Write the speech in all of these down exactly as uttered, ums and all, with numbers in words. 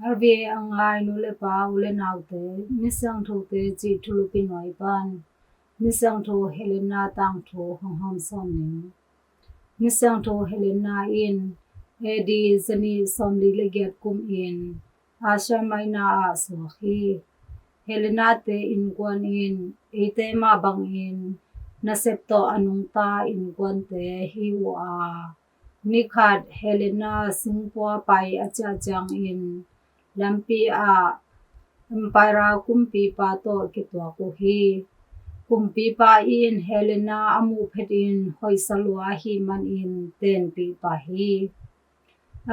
R V A a ngai nu le pa, u le naute, Misiangthote cih thulupi nuai pan Misiangtho Helena tangthu hong hawmsawn ning. Misiangtho Helena in A D zanih sawmli le giat kumin Asia Minor ah suak hi. Helenate innkuan in eite mah bangin nasep tawh a nungta innkuante hi uh a, nikhat Helena singpua pai a ciah ciangin lampi ah Empire kumpipa tawh kituak uh hi. Kumpipa in Helena a muh phetin hoihsa lua ahih manin tenpih pah hi.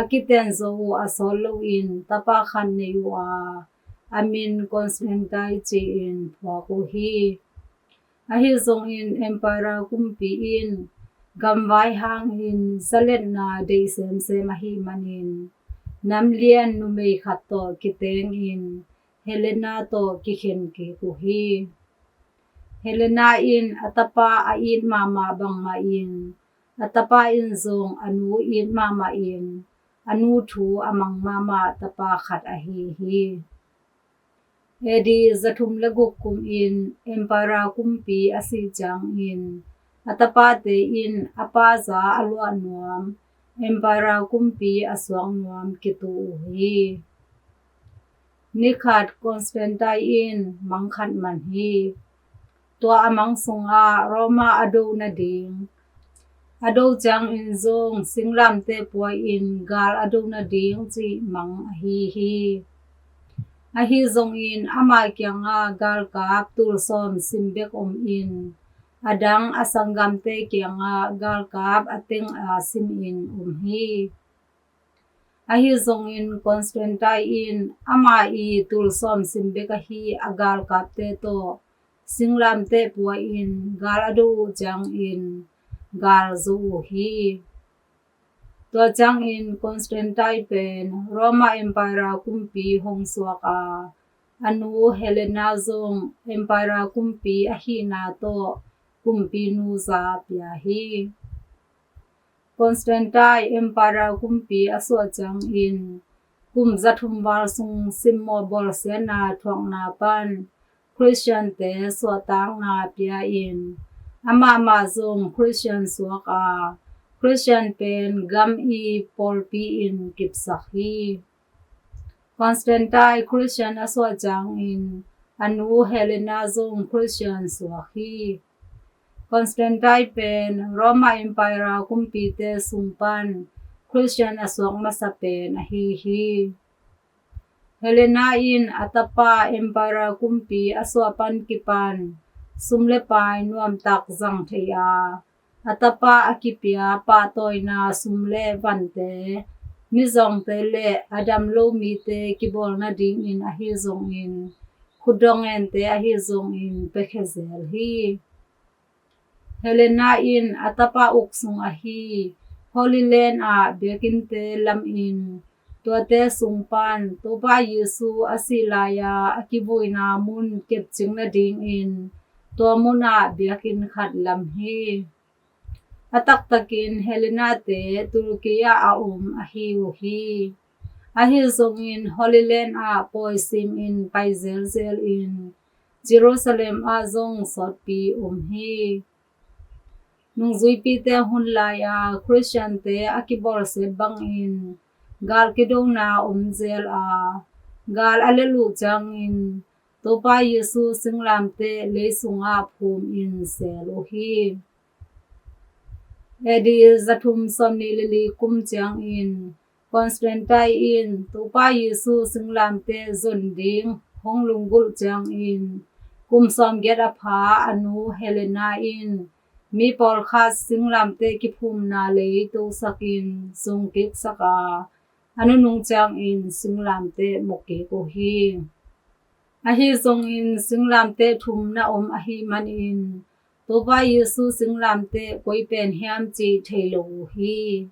A kiten zo uh a sawt loin tapa khat nei uh a, a min Constantine ci-in phuak uh hi. Ahi zongin Empire kumpi in gamvai hangin zaletna deih semsem ahih manin namlian numei khat tawh kitengin Helena tawh kikhen kik uh hi. Helena in a tapa a it mahmah bangmah in, a tapa in zong a nu it mahmah in, a nu thu a mang mahmah tapa khat ahi hi. A D zathum le guk kumin Empire kumpi a sih ciangin a tapate in a pa za a luah nuam, Empire kumpi a suak nuam kitu uh hi. Nikhat Constantine in mang khat man hi. Tua a mang sungah Roma a do nading, a do ciangin zong singlamteh pua-in gal a do nading cih mang ahi hi. Ahi zongin ama kiangah galkap tul sawm sim bek om in, a dang a sanggamte kiangah galkap a teng a simin om hi. Ahi zongin Constantine in ama i tul sawm sim bek ahi a galkapte tawh singlamteh pua-in gal a do uh ciangin gal zo uh hi. Tua ciangin Constantine pen Roma Empire kumpi hong suak a, a nu Helena zong Empire kumpi ahihna tawh kumpinu za pia hi. Constantine Empire kumpi a suah ciangin kum zathum val sung simmawh bawlsiatna thuakna pan Khristiante suahtakna pia-in amah mah zong Khristian suak a, Khristian pen gam i pawlpi in kipsak hi. Constantine Khristian a suah ciangin a nu Helena zong Khristian suak hi. Constantine pen Roma Empire kumpite sung pan Khristian a suak masa pen ahi hi. Helena in a tapa Empire kumpi a suah pan kipan sum le pai nuamtak zang thei a, a tapa a kipia pahtawina sum le vante mizawngte le a dam lo mite kibawl nadingin ahi zongin, khutdawh ngente ahi zongin piakhia zel hi. Helena in a tapa uk sung ahi Holy Land ah biakinnte lamin, tuate sung pan Topa Jesu a sih lai-a a kivuina mun kepcing nadingin tua munah biakinn khat lam hi. A taktakin Helenate Turkey ah a om ahi uh hi. Ahi zongin Holy Land ah pawi simin pai zelzel in Jerusalem ah zong sawtpi om hi. Nungzuipite hun lai-a Khristiante a kibawlsiat bangin gal kidona om zel a, gal a lelh uh ciangin Topa Jesu singlamteh lei sungah phumin sel uh hi. A D zathum sawmnih le li kum ciangin Constantine in Topa Jesu singlamteh zon ding hong lunggulh ciangin kum sawmgiat a pha a nu Helena in mi pawlkhat singlamteh kiphumna lei tosakin zungkiksak a, a nunung ciangin singlamteh mukik uh hi. Ahi zongin singlamteh thum na om ahih manin Topa Jesu singlamteh koi pen hiam cih thei lo uh hi.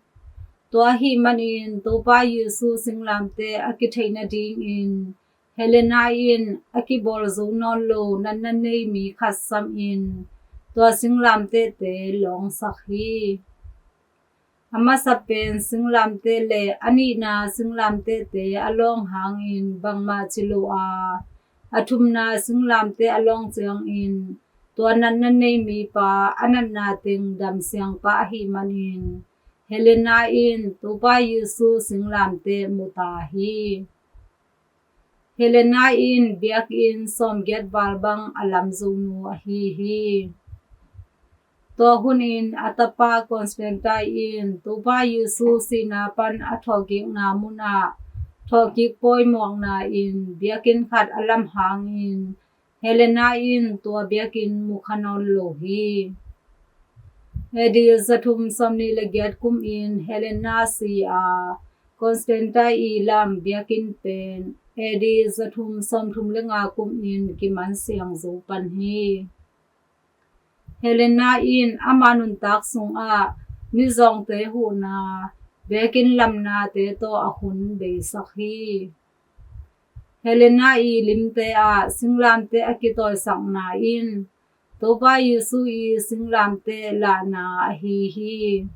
Tua ahih manin Topa Jesu singlamteh a kitheih nadingin Helena in a kibawl zo nawn lo natna nei mi khat samin tua singlamtehte lawngsak hi. A masa pen singlamteh le a nihna singlamtehte a lawng hangin bangmah ci lo a, a thumna singlamteh a lawng ciangin tua natna nei mipa a natna teng damsiang pah ahih manin Helena in Topa Jesu singlamteh mu ta hi. Helena in biakinn sawmgiat val bang a lam zo nu ahi hi. Tua hunin a tapa Constantine in Topa Jesu sihna pan a thawhkikna munah thawhkik pawi muakna in biakinn khat a lam hangin Helena in tua biakinn mu kha nawn lo hi. A D za thum sawmnih le giat kumin Helena si a, Constantine ii lam biakinn pen A D za thum sawmthum le nga kumin kiman siang zo pan hi. Helena in ama nuntak sungah mizawngte huhna, biakinn lamnate tawh a hun beisak hi. Helena ii limte ah singlamteh a kitawisakna in Topa Jesu ii singlamteh lahna ahi hi.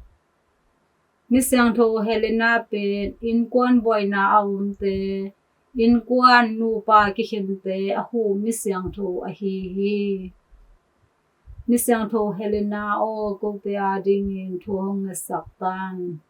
Misiangtho Helena pen innkuan buaina a omte, innkuan nupa kikhente a huh misiangtho ahi hi. Misiangtho Helena aw, kote adingin thu hong ngetsak tan.